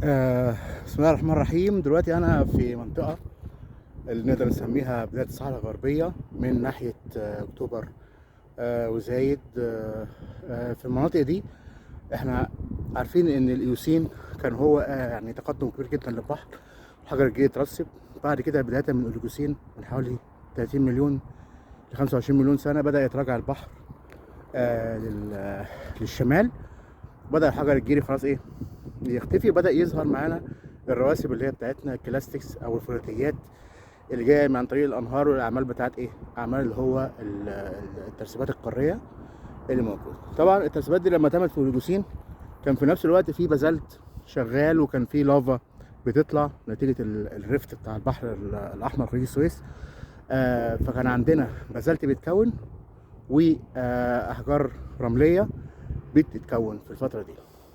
بسم الله الرحمن الرحيم. دلوقتي انا في منطقة اللي نقدر نسميها بداية الصحراء الغربية من ناحية اكتوبر وزايد. في المناطق دي احنا عارفين ان الايوسين كان هو يعني تقدم كبير جدا للبحر، الحجر الجيري اترسب. بعد كده بداية من الاوليجوسين من حوالي 30 مليون ل 25 مليون سنة بدا يتراجع البحر للشمال، بدا الحجر الجيري خلاص ايه يختفي، وبدا يظهر معانا الرواسب اللي هي بتاعتنا ال clastics او الفلاتيات اللي جاية من عن طريق الانهار والاعمال بتاعت ايه، اعمال اللي هو الترسبات القارية اللي موجودة. طبعا الترسبات دي لما تمت في الاوليجوسين كان في نفس الوقت في بازلت شغال، وكان في لافا بتطلع نتيجة ال rift بتاع البحر الاحمر خليج السويس. فكان عندنا بازلت بيتكون واحجار رمليه بتتكون في الفترة دي.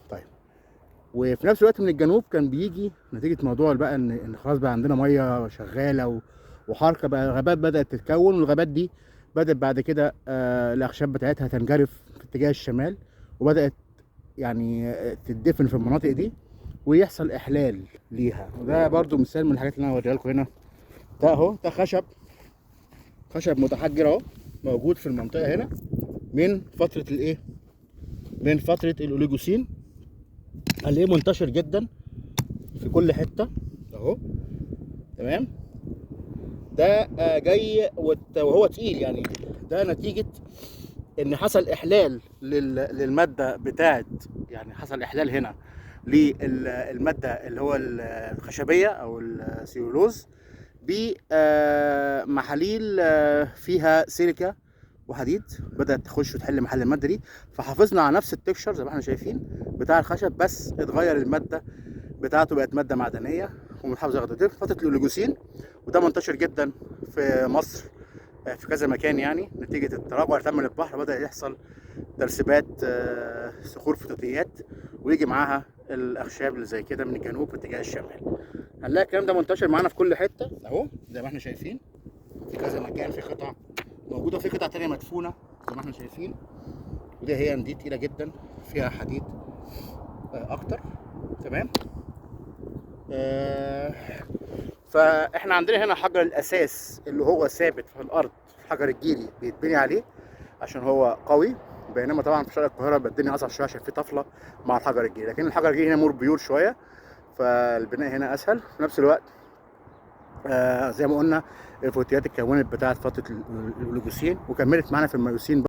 طيب، وفي نفس الوقت من الجنوب كان بيجي نتيجة موضوع بقى ان خلاص بقى عندنا مية شغالة وحركه، بقى الغابات بدات تتكون، والغابات دي بدات بعد كده الاخشاب بتاعتها تنجرف في اتجاه الشمال، وبدات يعني تدفن في المناطق دي ويحصل احلال ليها. وده برضو مثال من الحاجات اللي انا هوريها لكم هنا. ده اهو، ده خشب متحجر اهو، موجود في المنطقة هنا من فترة الايه، من فترة الاوليجوسين، اللي منتشر جدا في كل حتة اهو. تمام، ده جاي وهو تقيل، يعني ده نتيجة ان حصل احلال للمادة بتاعت، يعني حصل احلال هنا للمادة اللي هو الخشبية او السيلولوز بمحاليل فيها سيليكا وحديد، بدأت تخش وتحل محل المادة دي، فحافظنا على نفس ال texture زي ما احنا شايفين بتاع الخشب، بس اتغير المادة بتاعته، بقت مادة معدنية ومحافظة على دي فترة الأوليجوسين. وده منتشر جدا في مصر في كذا مكان، يعني نتيجة التراجع اللي تم للبحر بدأ يحصل ترسبات صخور فتاتيات، ويجي معاها الأخشاب اللي زي كده من الجنوب باتجاه الشمال. هنلاقي الكلام ده منتشر معانا في كل حتة أهو زي ما احنا شايفين، في كذا مكان، في قطع موجودة، في قطع تانية مدفونة زي ما احنا شايفين. ودي هي دي تقيلة جدا، فيها حديد أكتر. تمام، فاحنا عندنا هنا حجر الأساس اللي هو ثابت في الأرض، الحجر الجيري بيتبني عليه عشان هو قوي، بينما طبعا في شرق القاهرة بقى الدنيا أصعب شوية عشان في طفلة مع الحجر الجيري، لكن الحجر الجيري هنا more pure شوية، فالبناء هنا أسهل. في نفس الوقت زي ما قلنا الفوتيات اتكونت بتاعت فترة الأوليجوسين وكملت معانا في الميوسين.